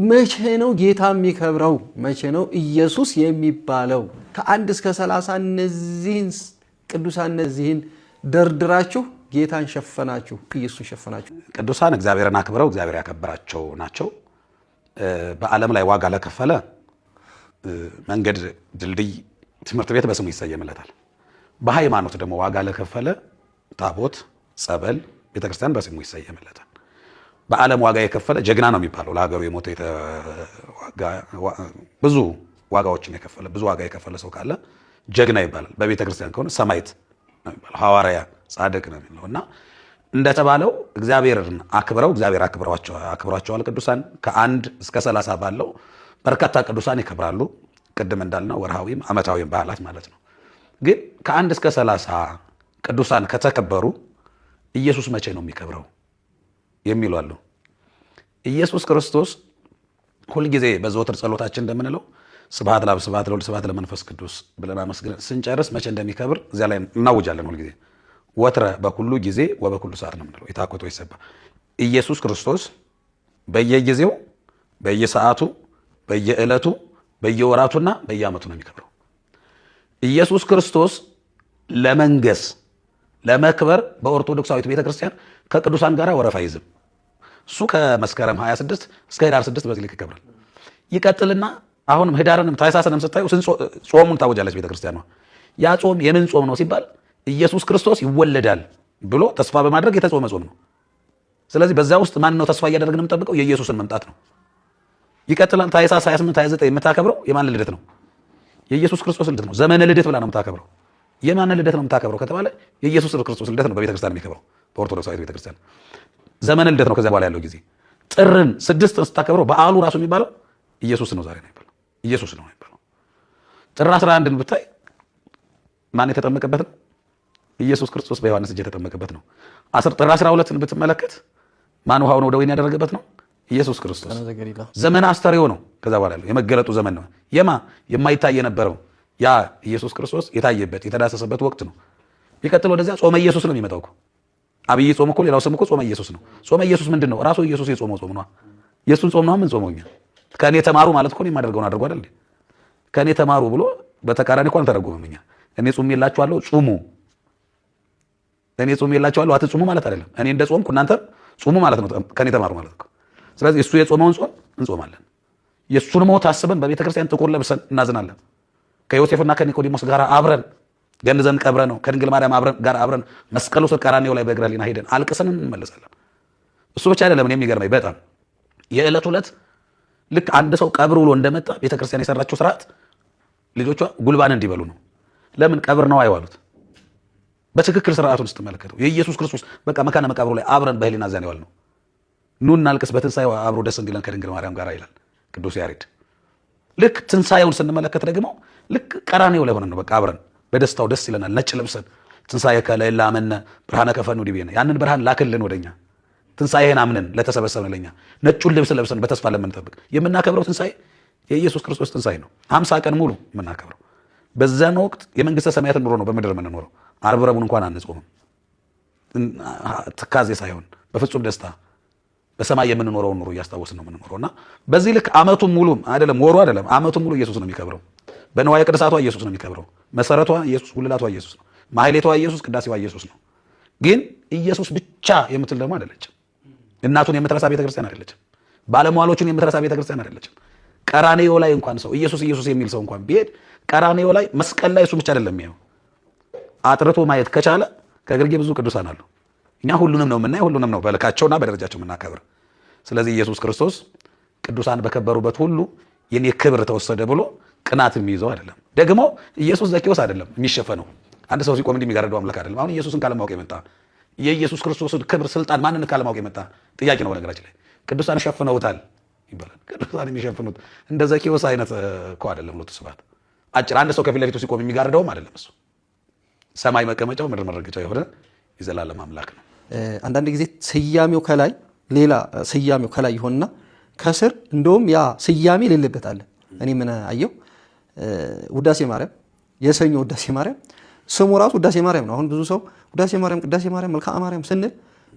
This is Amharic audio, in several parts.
መቼ ነው ጌታ የሚከብረው? መቼ ነው ኢየሱስ የሚባለው? ከ1 እስከ 30 እነዚህን ቅዱሳን እነዚህን ደርድራችሁ ጌታን ሸፈናችሁ፣ ኢየሱስን ሸፈናችሁ። ቅዱሳን እግዚአብሔርን አክብረው እግዚአብሔር ያከበራቸው ናቸው። በዓለም ላይ ዋጋ ለከፈለ መንገድ፣ ድልድይ፣ ትምህርት ቤት በስሙ ይሰየምለታል። በሃይማኖት ደግሞ ዋጋ ለከፈለ ታቦት፣ ጸበል፣ ቤተክርስቲያን በስሙ ይሰየምለታል። በዓለም ዋጋ የከፈለ ጀግና ነው የሚባለው። ለሀገሩ የሞተ ብዙ ዋጋዎችን የከፈለ፣ ብዙ ዋጋ የከፈለ ሰው ካለ ጀግና ይባላል። በቤተ ክርስቲያን ከሆነ ሰማዕት ነው የሚባለው፣ ሐዋርያ፣ ጻድቅ ነው የሚለው። እና እንደተባለው እግዚአብሔርን አክብረው እግዚአብሔር አክብሯቸዋል። ቅዱሳን ከ1 እስከ 30 ባለው በርካታ ቅዱሳን ይከብራሉ። ቅድም እንዳልነው ወርሃዊም ዓመታዊም በዓላት ማለት ነው። ግን ከ1 እስከ 30 ቅዱሳን ከተከበሩ ኢየሱስ መቼ ነው የሚከብረው የሚሉ አሉ። ኢየሱስ ክርስቶስ ሁልጊዜ በዘወትር ጸሎታችን እንደምንለው ስብሐት ለአብ፣ ስብሐት ለወልድ፣ ስብሐት ለመንፈስ ቅዱስ ብለን አመስግነን ስንጨርስ መቼ እንደሚከብር እዚያ ላይ እናውጃለን። ሁልጊዜ ወትረ በኩሉ ጊዜ ወበኩሉ ሰዓት ነው የምንለው። የታኮቶ ይሰባ ኢየሱስ ክርስቶስ በየጊዜው፣ በየሰዓቱ፣ በየዕለቱ፣ በየወራቱና በየዓመቱ ነው የሚከብረው። ኢየሱስ ክርስቶስ ለመንገስ ለመክበር በኦርቶዶክሳዊት ቤተክርስቲያን ከቅዱሳን ጋር ወረፋ አይዝም። እሱ ከመስከረም 26 እስከ ህዳር 6 በዚህ ልክ ይከብራል። ይቀጥልና አሁንም ህዳርንም ታኅሳስንም ስታዩ ጾሙን ታወጃለች ቤተክርስቲያኗ። ያ ጾም የምን ጾም ነው ሲባል ኢየሱስ ክርስቶስ ይወለዳል ብሎ ተስፋ በማድረግ የተጾመ ጾም ነው። ስለዚህ በዛ ውስጥ ማን ነው ተስፋ እያደረግን የምንጠብቀው? የኢየሱስን መምጣት ነው። ይቀጥላል። ታኅሳስ 28፣ 29 የምታከብረው የማን ልደት ነው? የኢየሱስ ክርስቶስ ልደት ነው። ዘመነ ልደት ብላ ነው የምታከብረው። የማን ልደት ነው የምታከብረው ከተባለ የኢየሱስ ክርስቶስ ልደት ነው በቤተክርስቲያን የሚከብረው፣ በኦርቶዶክሳዊት ቤተክርስቲያን ዘመነ ልደት ነው። ከዚያ በኋላ ያለው ጊዜ ጥርን 6ን ስታከብረው በዓሉ ራሱ የሚባለው ኢየሱስ ነው ዛሬ ነው የሚባለው፣ ኢየሱስ ነው የሚባለው። ጥር 11ን ብታይ ማን የተጠመቀበት ነው? ኢየሱስ ክርስቶስ በዮሐንስ እጅ የተጠመቀበት ነው። ጥር 12ን ብትመለከት ማን ውሃውን ወደ ወይን ያደረገበት ነው? ኢየሱስ ክርስቶስ። ዘመነ አስተርእዮ ነው። ከዛ በኋላ ያለው የመገለጡ ዘመን ነው። የማ የማይታይ የነበረው ያ ኢየሱስ ክርስቶስ የታየበት የተዳሰሰበት ወቅት ነው። ይቀጥል ወደዚያ ጾመ ኢየሱስ ነው የሚመጣው እኮ። አብይ ጾም እኮ ሌላው ስም እኮ ጾመ ኢየሱስ ነው። ጾመ ኢየሱስ ምንድን ነው? ራሱ ኢየሱስ የጾመው ጾም ነው። የእሱን ጾም ነው ምን ጾመው እኛ። ከእኔ ተማሩ ማለት እኮ እኔ የማደርገውን አድርጎ አይደል? ከእኔ ተማሩ ብሎ በተቃራኒ እኮ አልተረጎመም። እኛ እኔ ጾሜላችኋለሁ ጹሙ፣ እኔ ጾሜላችኋለሁ አትጹሙ ማለት አይደለም። እኔ እንደ ጾምኩ እናንተ ጹሙ ማለት ነው። ከእኔ ተማሩ ማለት እኮ። ስለዚህ እሱ የጾመውን ጾም እንጾማለን። የእሱን ሞት አስበን በቤተ ክርስቲያን ጥቁር ለብሰን እናዝናለን። ከዮሴፍና ከኒቆዲሞስ ጋር አብረን ገንዘን ቀብረ ነው ከድንግል ማርያም አብረን ጋር አብረን መስቀሉ ስር ቀራንዮ ላይ በእግረ ሕሊና ሄደን አልቅሰን እንመለሳለን። እሱ ብቻ አይደለም። እኔ የሚገርመኝ በጣም የዕለት ዕለት ልክ አንድ ሰው ቀብር ውሎ እንደመጣ ቤተክርስቲያን የሰራችው ስርዓት ልጆቿ ጉልባን እንዲበሉ ነው። ለምን ቀብር ነው አይዋሉት? በትክክል ስርዓቱን ስትመለከተው የኢየሱስ ክርስቶስ በቃ መካነ መቃብሩ ላይ አብረን በህሊና እዚያ ነው የዋልነው። ኑ እናልቅስ በትንሣኤው አብሮ ደስ እንዲለን ከድንግል ማርያም ጋር ይላል ቅዱስ ያሬድ። ልክ ትንሣኤውን ስንመለከት ደግሞ ልክ ቀራንዮ ላይ ሆነን ነው በቃ አብረን በደስታው ደስ ይለናል። ነጭ ለብሰን ትንሣኤከ ለእለ አመነ ብርሃነከ ፈኑ ዲቤነ፣ ያንን ብርሃን ላክልን ወደኛ፣ ትንሣኤህን አምነን ለተሰበሰብን ለኛ ነጩን ልብስ ለብሰን በተስፋ ለምንጠብቅ የምናከብረው ትንሣኤ የኢየሱስ ክርስቶስ ትንሣኤ ነው። 50 ቀን ሙሉ የምናከብረው በዛን ወቅት የመንግስተ ሰማያትን ኑሮ ነው በምድር የምንኖረው። ዓርብ ረቡዕን እንኳን አንጾምም። ትካዜ ሳይሆን በፍጹም ደስታ በሰማይ የምንኖረውን ኑሮ እያስታወስን ነው የምንኖረው። እና በዚህ ልክ ዓመቱን ሙሉ አይደለም፣ ወሩ አይደለም፣ ዓመቱን ሙሉ ኢየሱስ ነው የሚከብረው። በንዋየ ቅድሳቷ ኢየሱስ ነው የሚከብረው። መሰረቷ ኢየሱስ፣ ጉልላቷ ኢየሱስ ነው። ማህሌቷ ኢየሱስ፣ ቅዳሴዋ ኢየሱስ ነው። ግን ኢየሱስ ብቻ የምትል ደግሞ አይደለችም። እናቱን የምትረሳ ቤተክርስቲያን አይደለችም። ባለሟሎቹን የምትረሳ ቤተክርስቲያን አይደለችም። ቀራንዮ ላይ እንኳን ሰው ኢየሱስ ኢየሱስ የሚል ሰው እንኳን ቢሄድ ቀራንዮ ላይ መስቀል ላይ እሱ ብቻ አይደለም የሚያየው። አጥርቶ ማየት ከቻለ ከግርጌ ብዙ ቅዱሳን አሉ። እኛ ሁሉንም ነው የምናየው፣ ሁሉንም ነው በልካቸውና በደረጃቸው የምናከብር። ስለዚህ ኢየሱስ ክርስቶስ ቅዱሳን በከበሩበት ሁሉ የኔ ክብር ተወሰደ ብሎ ቅናት የሚይዘው አይደለም። ደግሞ ኢየሱስ ዘኬዎስ አይደለም የሚሸፈነው። አንድ ሰው ሲቆም እንዲህ የሚጋርደው አምላክ አይደለም። አሁን ኢየሱስን ካለማወቅ የመጣ፣ የኢየሱስ ክርስቶስን ክብር፣ ስልጣን፣ ማንነት ካለማወቅ የመጣ ጥያቄ ነው። በነገራችን ላይ ቅዱሳን ሸፍነውታል ይባላል። ቅዱሳን የሚሸፍኑት እንደ ዘኬዎስ አይነት እኮ አይደለም። ሎቱ ስብሐት አጭር አንድ ሰው ከፊት ለፊቱ ሲቆም የሚጋርደውም አይደለም። እሱ ሰማይ መቀመጫው ምድር መረገጫው የሆነ የዘላለም አምላክ ነው። አንዳንድ ጊዜ ስያሜው ከላይ ሌላ ስያሜው ከላይ ይሆንና ከስር እንደውም ያ ስያሜ የሌለበት አለ። እኔ ምን አየው፣ ውዳሴ ማርያም፣ የሰኞ ውዳሴ ማርያም ስሙ ራሱ ውዳሴ ማርያም ነው። አሁን ብዙ ሰው ውዳሴ ማርያም፣ ቅዳሴ ማርያም፣ መልክዓ ማርያም ስንል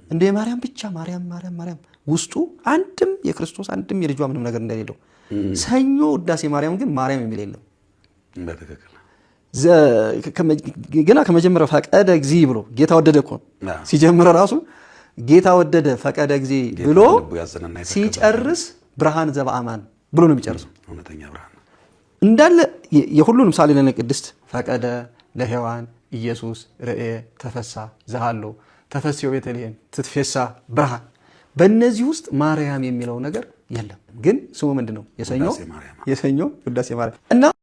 እንደ የማርያም ብቻ ማርያም ማርያም ማርያም ውስጡ አንድም የክርስቶስ አንድም የልጇ ምንም ነገር እንደሌለው። ሰኞ ውዳሴ ማርያም ግን ማርያም የሚል የለም። ገና ከመጀመሪያው ፈቀደ እግዚእ ብሎ ጌታ ወደደ እኮ ሲጀምር ራሱ ጌታ ወደደ ፈቀደ እግዚእ ብሎ ሲጨርስ ብርሃን ዘበአማን ብሎ ነው የሚጨርሰው። እንዳለ የሁሉንም ምሳሌ ለነ ቅድስት ፈቀደ ለሔዋን ኢየሱስ ርእየ ተፈሳ ዘሃሎ ተፈሴው ቤተልሔም ትትፌሳ ብርሃን። በእነዚህ ውስጥ ማርያም የሚለው ነገር የለም። ግን ስሙ ምንድን ነው? የሰኞ ውዳሴ ማርያም እና